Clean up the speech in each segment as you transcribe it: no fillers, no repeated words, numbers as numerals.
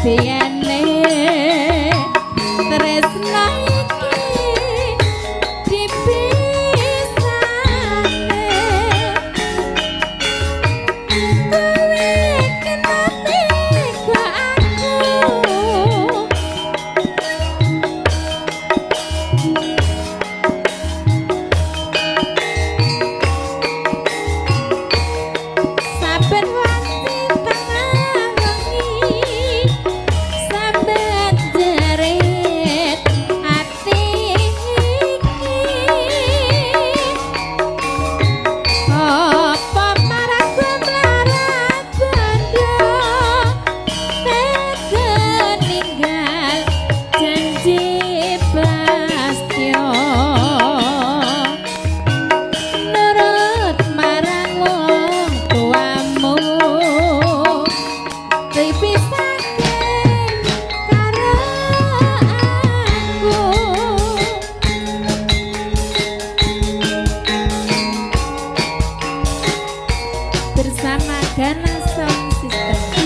Biyane tresna iki dipisahne, kowe kena tega aku. Saben wanci tengah wengi sambat jerit ati iki, apa marang mlarat bondo tega ninggal janji prastyo, nurut marang wong tuamu dipisahke karo aku. Bersama Gana Sound System.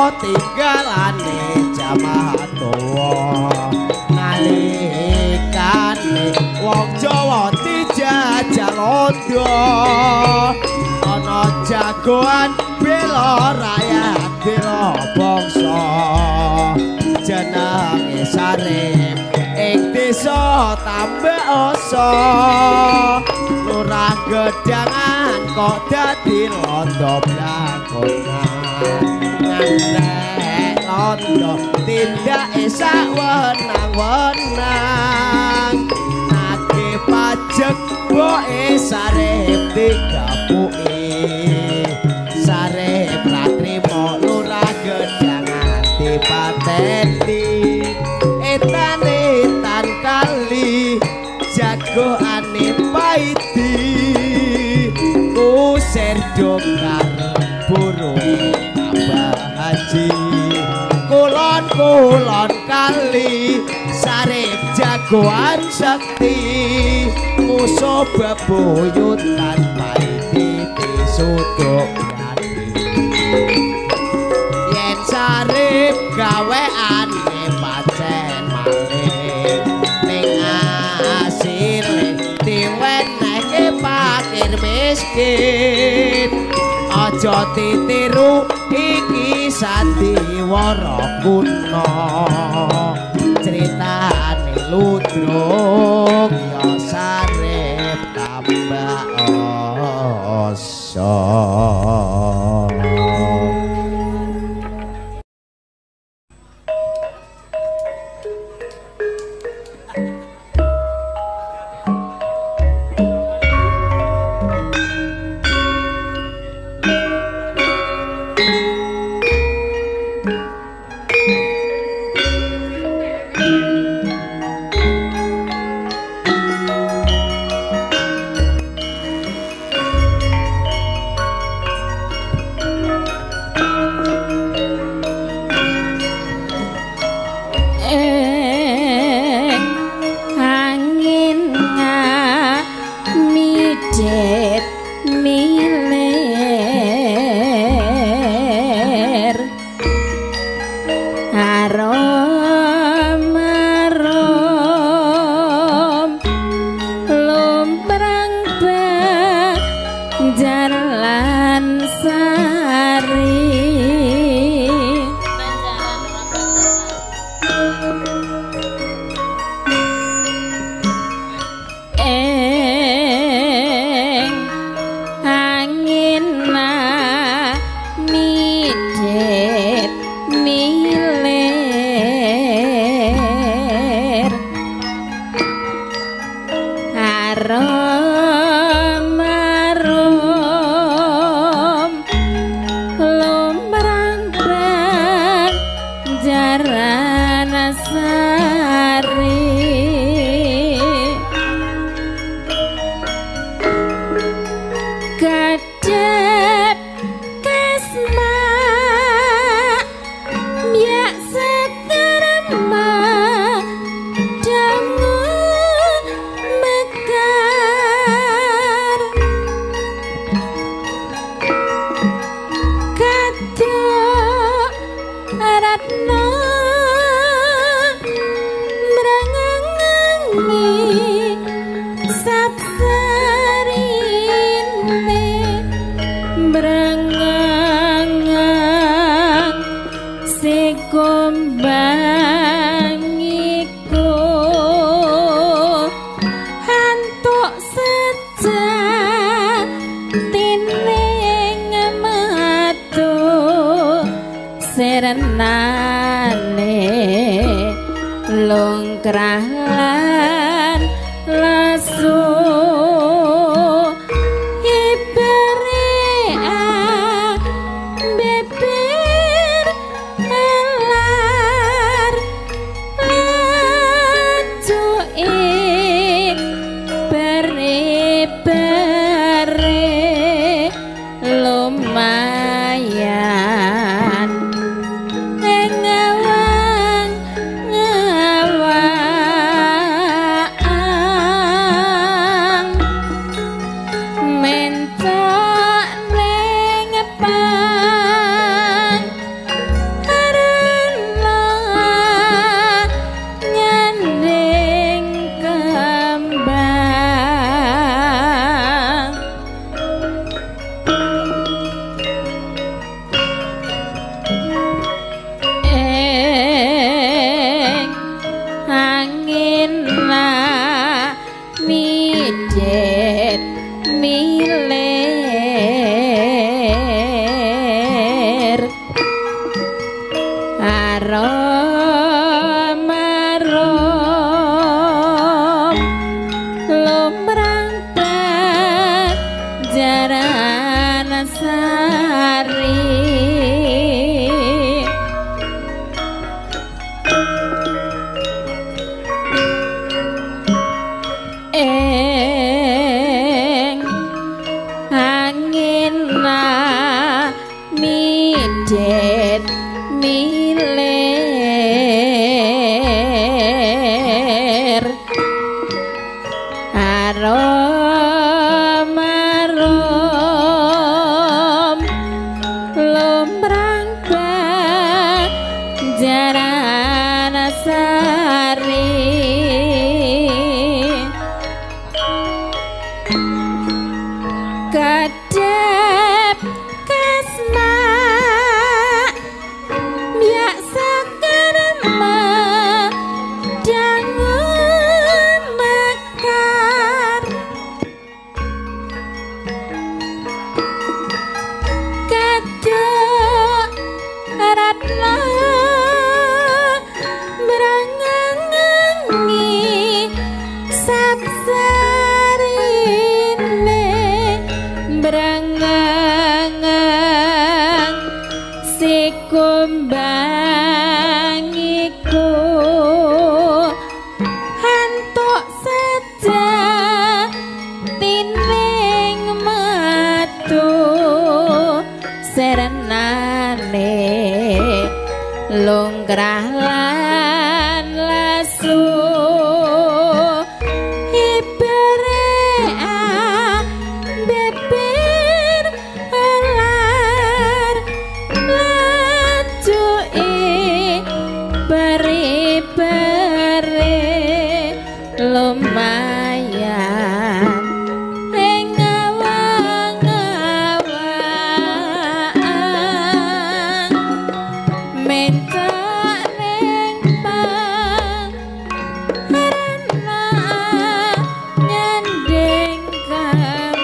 Tinggalane jamaah tuwa nalikane wong Jawa dijajah londo ana jagoan bela rakyat bela bangsa jenenge Sarip ing desa Tambak Oso lurah Gedangan kok dadi londo blangkonan ngantek londo tindake sak wenang-wenang nagih pajek boke Sarip digapuki Sarip ra trimo lurah Gedangan dipateni etane tan kali jagoane paidi kusir dokar buruhe Abah Haji kulon-kulon kali Sarip jagoan sakti musuh bebuyutan paidi disuduk yen Sarip gaweane pacen maling ning asile diwenehke fakir miskin aja ditiru iki sandiwara kuno critane ludruk ya Sarip Tambak Oso. Lumayan ngawang ngawang. Mibere lumayan ing awang-awang mencak ning parana nyanding kembang.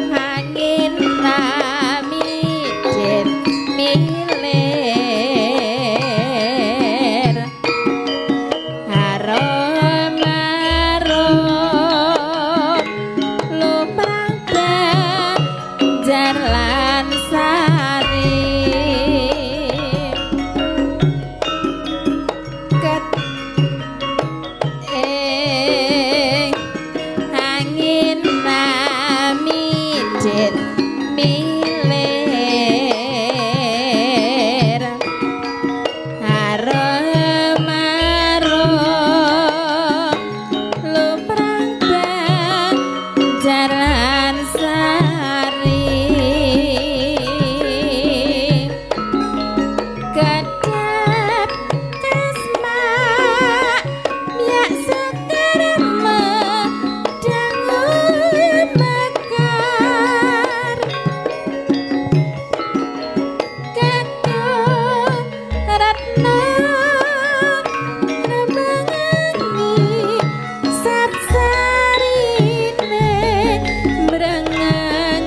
Angin namidit milir harum harum lumrah banjar lan sari ket ing angin namidit milir harum harum lumrah banjar lan sari kedap kasmak miyak sekar medang mekar katon retno rembangi sapsarine mrengang.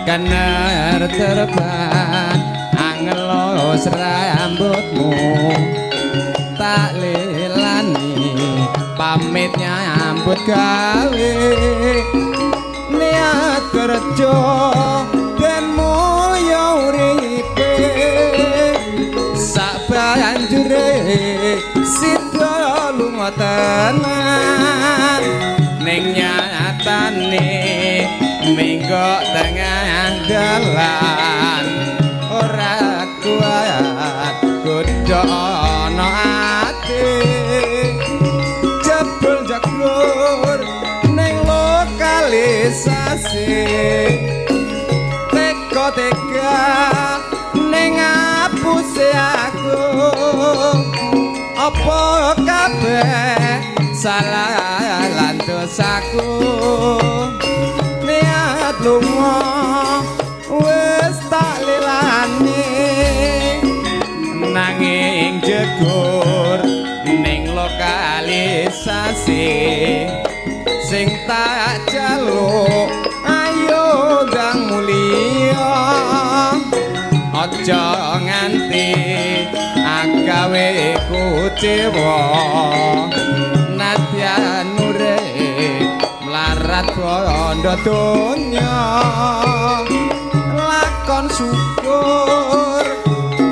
Kenar terban angelos rambutmu tak lelani pamit nyambut gawe niat kerja ben mulya uripe sak banjure sida lunga tenan ning nyatane minggo tengah dalan ora kuat godho ana ati jebul jagur ning lokalisasi teka-teka ning ngapuse aku apa kabeh salah lan dosaku niat lunga wis Aja nganti agawe kucewa nadyan urip mlarat bondo donya lakon syukur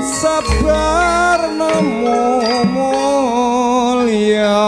sabar nemu mulya.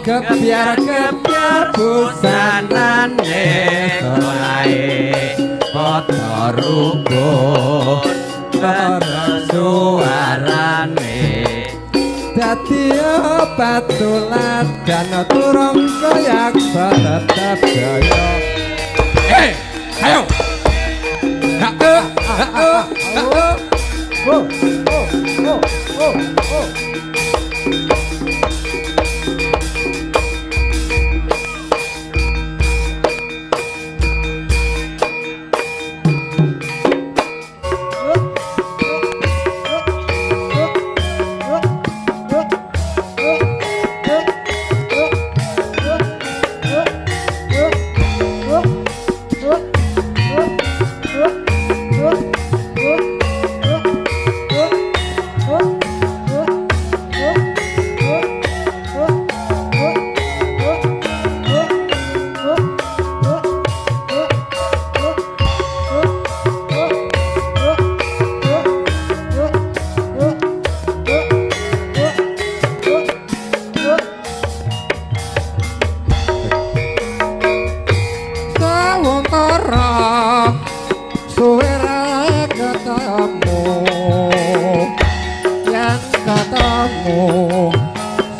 Gebyar-gebyar busanane solahe padha rukun terus suarane dadi patulan dan turangga yaksa tetep jaya. Ayo ha ha ha ha oh oh oh oh oh.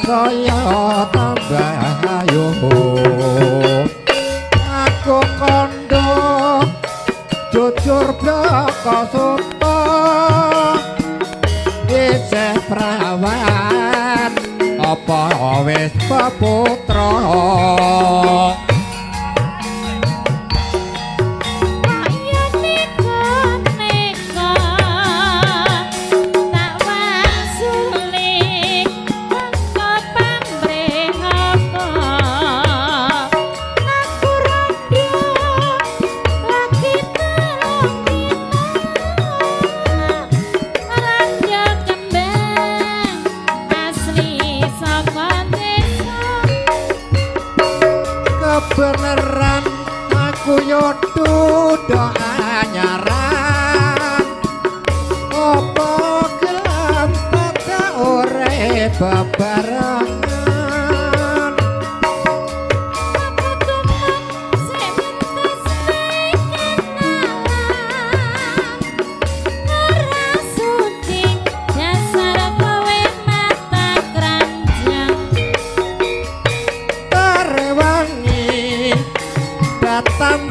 Saya tambah ayo aku kondo jujur bloko suto isih prawan apa wis peputra. Kaya neka neka anyaran apa gelem tak urip bebarengan.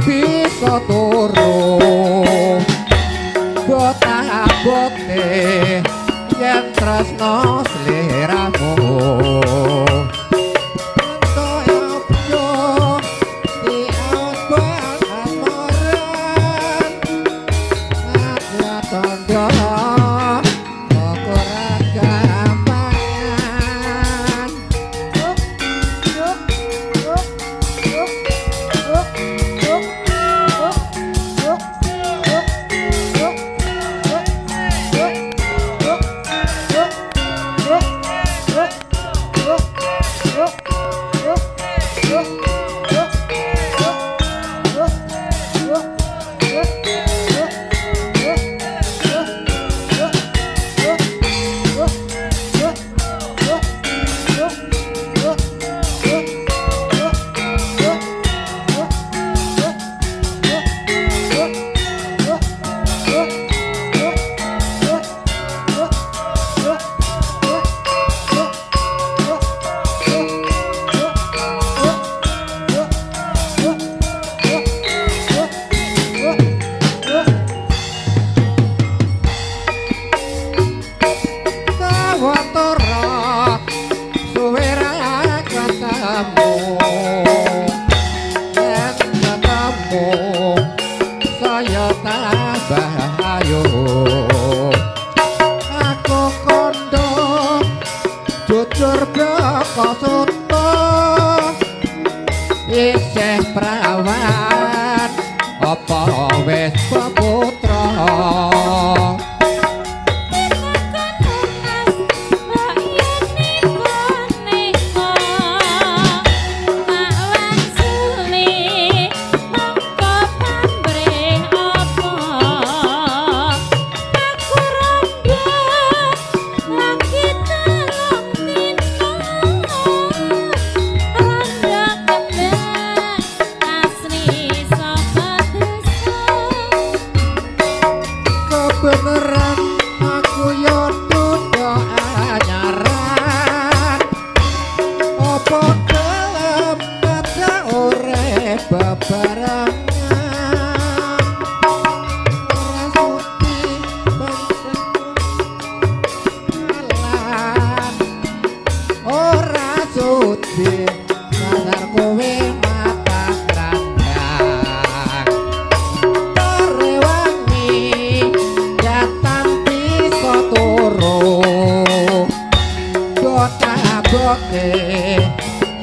Bisa turu botabote yen tresno sliramu isih prawan apa wis peputra. Kebeneran aku yo duda anyaran apa gelem tak urip bebarengan ora suci bangsa ora suci sadar kowe mata krandang rewangi datang bisa turu botabote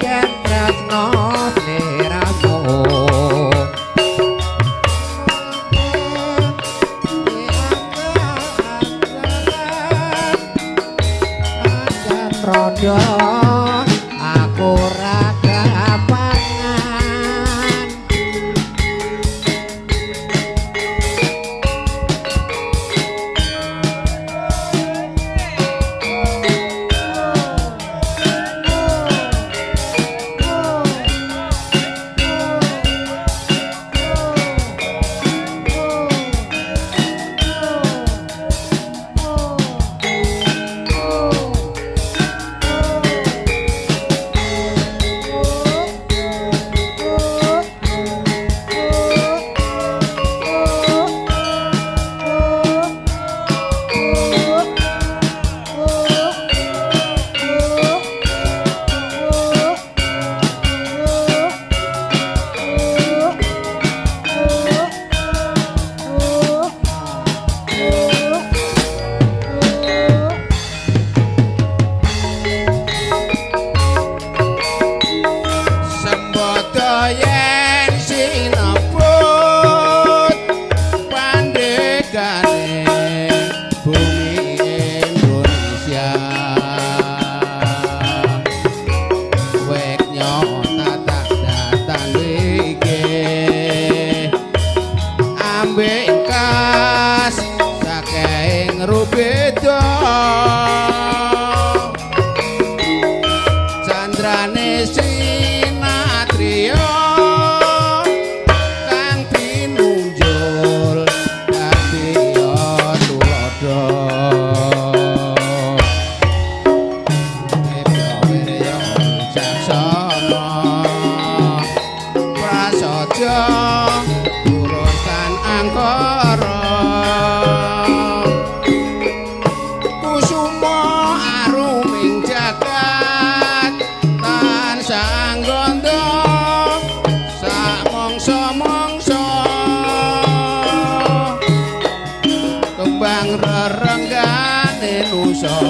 yen tresno sliramu rondo aku ora gapangan. Ambek kas saking rubeda candrane sinatriya kang pinunjul dadi tuladha wirya wicaksana prasaja angkara kusuma aruming jagat tansah angganda samangsa-mangsa kembang rerenggane nusa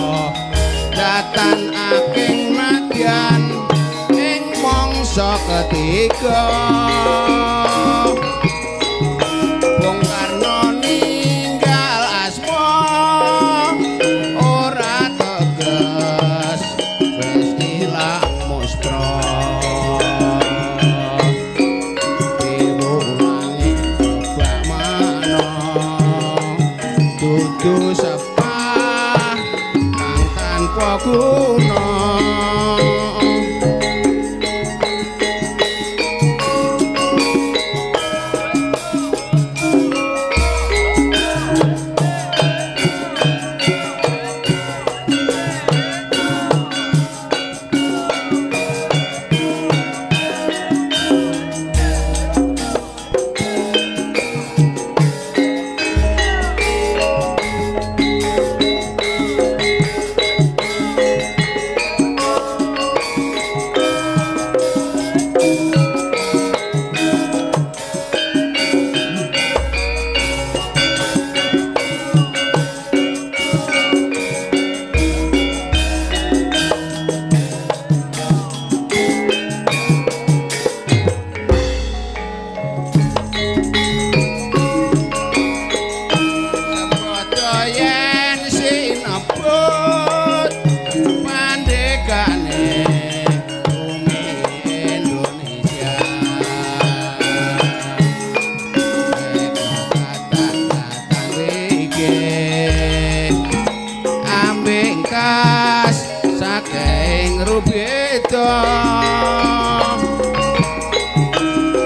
datan aking nadyan ing mangsa ketiga. Bung Karno ninggal asma ora teges wis ilang mustra diwulangi kebak mana dudu sepah kang tanpa guna.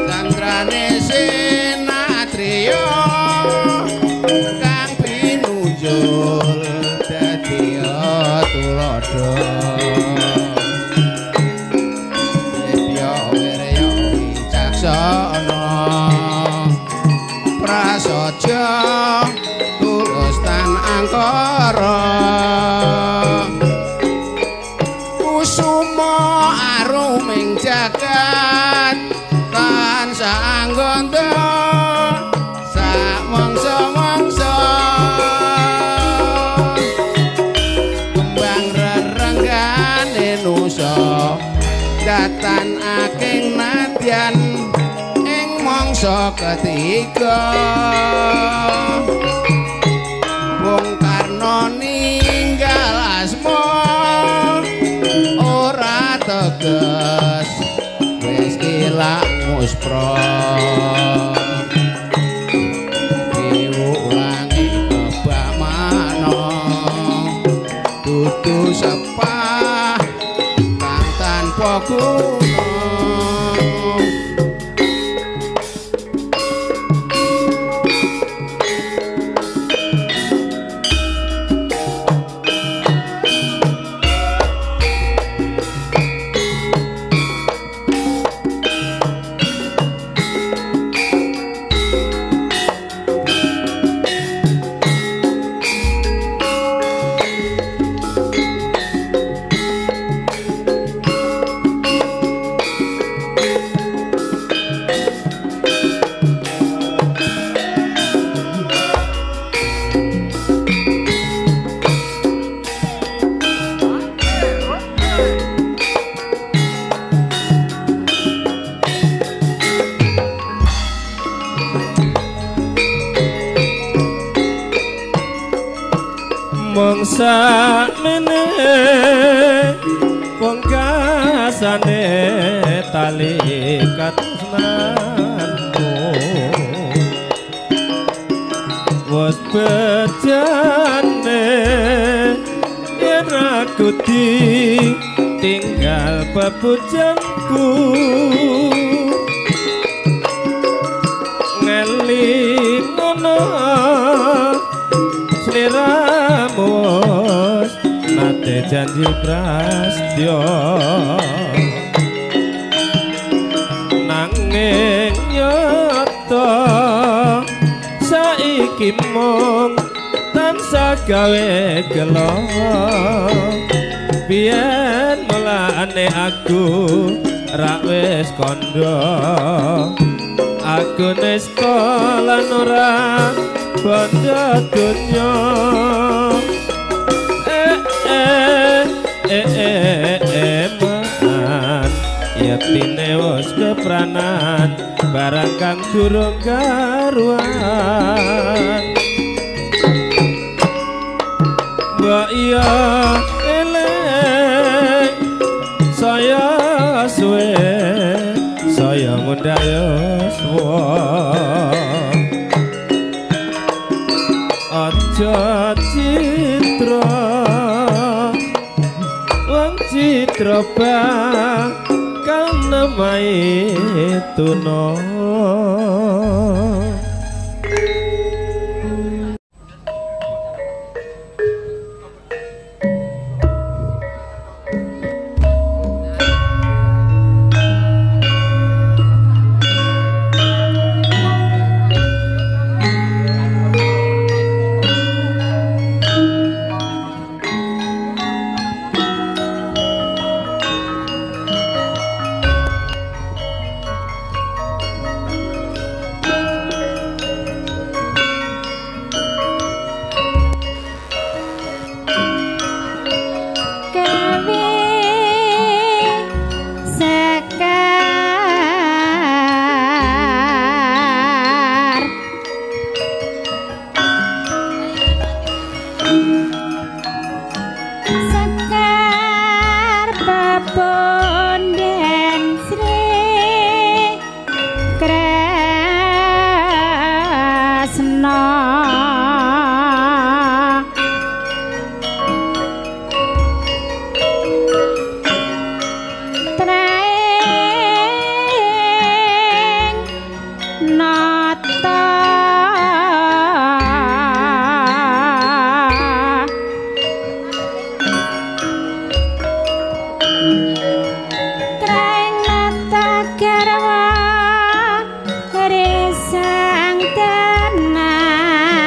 Candrane sinatriya kang pinunjul dadi tuladha wirya wirya wicaksana prasaja tulus tan angkara kusuma aruming jagat tansah angganda samangsa-mangsa kembang rerenggane nusa datan aking nadyan ing mangsa ketiga. Bung Karno ninggal asma ora teges wis ilang muspra diwulangi kebak mana dudu sepah kang tanpa guna. Mung sakmene pungkasane tali katresnanmu. wis bejane yen aku tinggal pepujanku ngeling ngono sliramu nate janji prastya nanging nyata saiki mung tansah gawe gelo biyen mulane aku rak wis kandha aku nista lan ora bondo donya eman yektine wis kepranan barang kang durung karuan mbok iya eling saya suwe saya mundhak yuswa aja citra wong citra bakal nemahi tuna. Garwa resang tenan.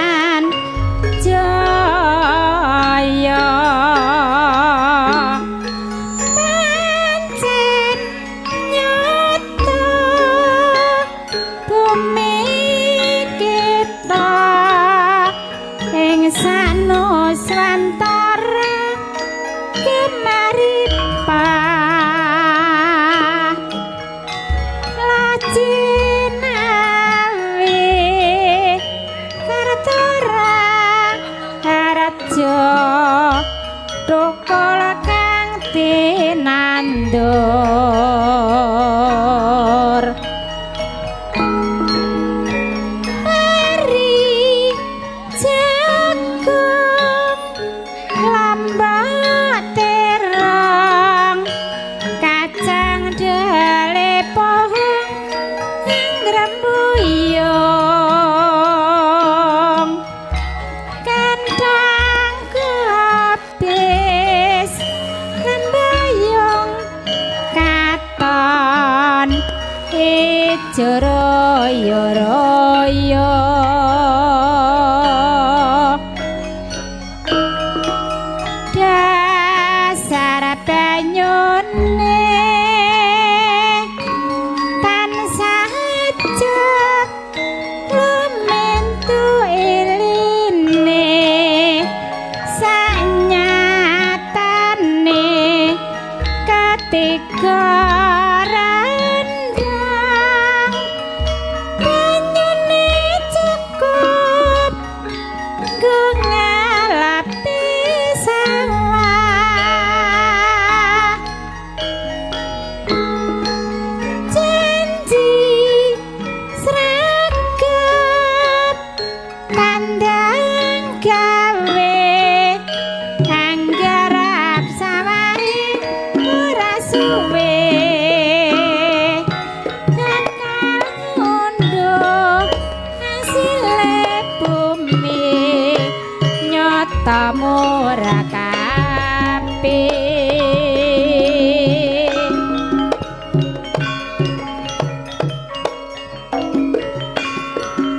nyata murah kabeh.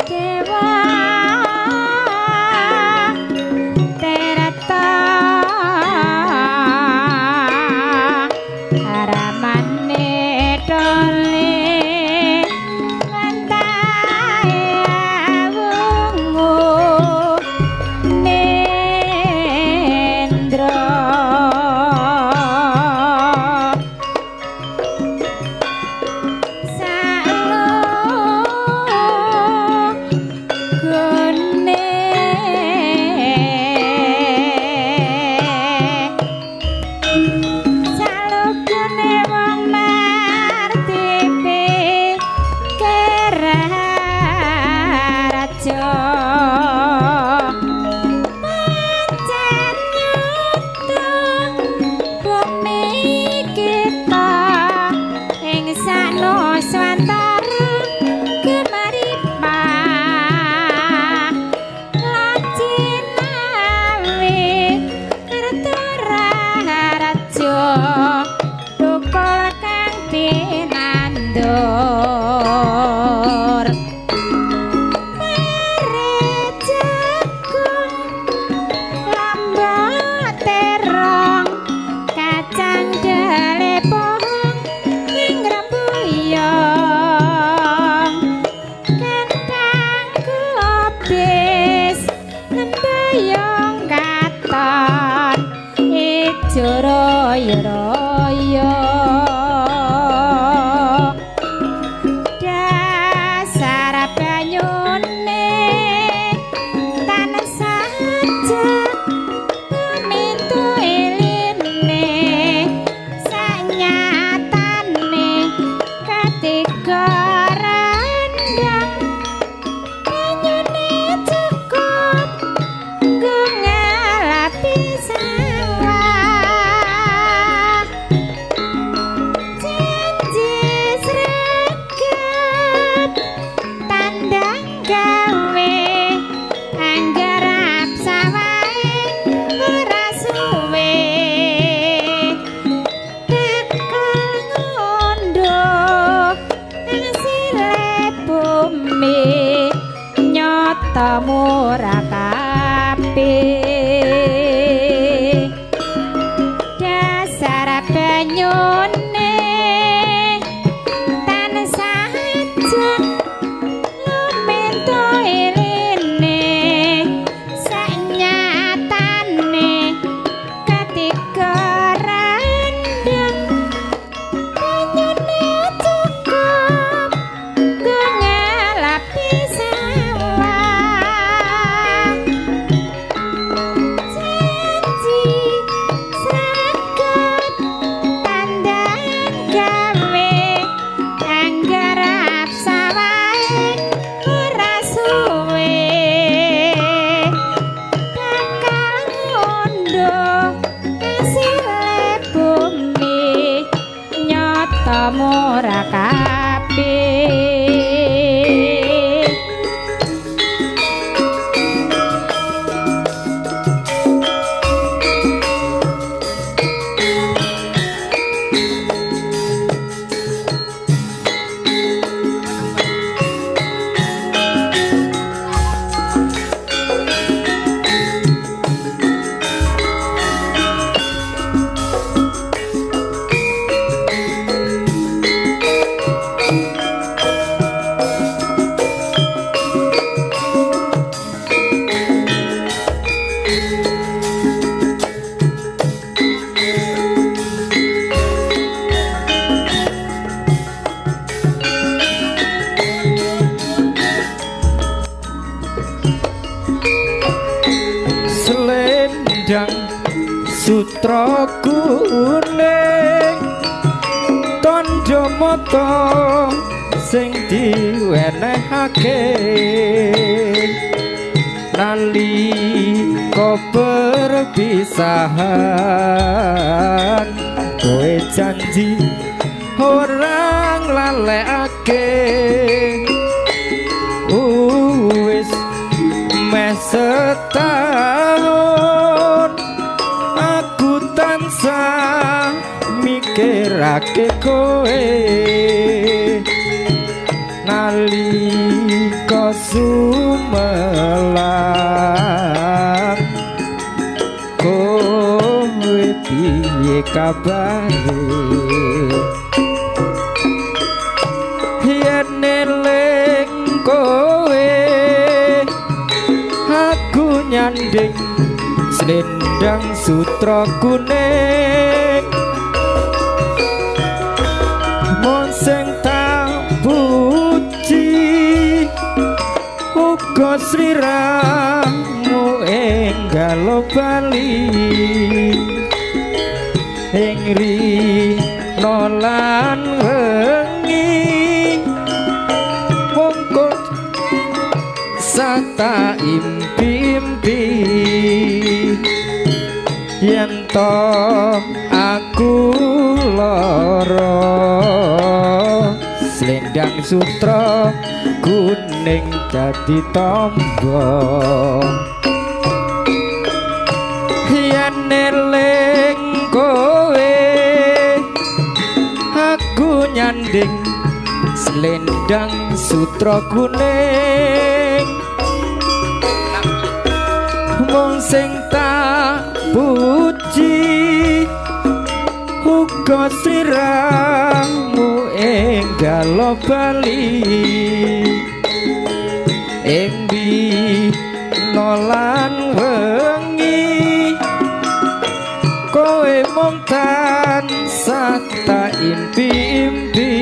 Dewa Tirta ramane dole lantae wungu nendra. Salogone salogone wong martipe keraja pancen nyata bumi kita ing sanuswantara gemaripa lacinawi kertaraharja tukul kang tinandur mere jagung lombok terong kacang dele pohong ing rembuyung kentang kubis lembayung katon ijo royo-royo dasar banyune tansah lumintu eline sanyatane katiga rendang banyune cukup nggo ngalapi sawah. Janji sregep tandang gawe anggarap sawahe ora suwe bakal ngunduh hasil bumi nyata murah kabeh dasar banyune tansah ajeg lumintu eline sanyatane katiga rendang banyune cukup nggo ngalapi sawah. Janji sregep tandang gawe anggarap sawahe ora suwe bakal ngunduh hasile bumi nyata murah kabeh. Selendang sutra kuning tandha mata sing diwenehake nalika perpisahan kowe janji ora nglalekake wis meh setahun ngelingake kowe nalika sumelang. Kowe piye kabare yen eling kowe aku nyanding slendang sutra kuning. Mung sing tak puji uga sliramu enggal bali ing rina lan wengi. Mongko sata impi-impi yen to aku lara slendang sutra kuning dadi tombo. Yen eling kowe aku nyanding slendang sutra kuning. Mung sing tak puji uga sliramu enggal bali ing dina lan wengi. Kowe mung tansah tak impi-impi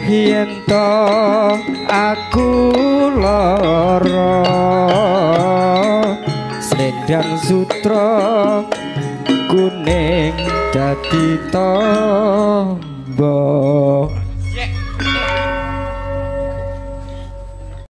yen to aku lara slendang sutra kuning dadi tombo.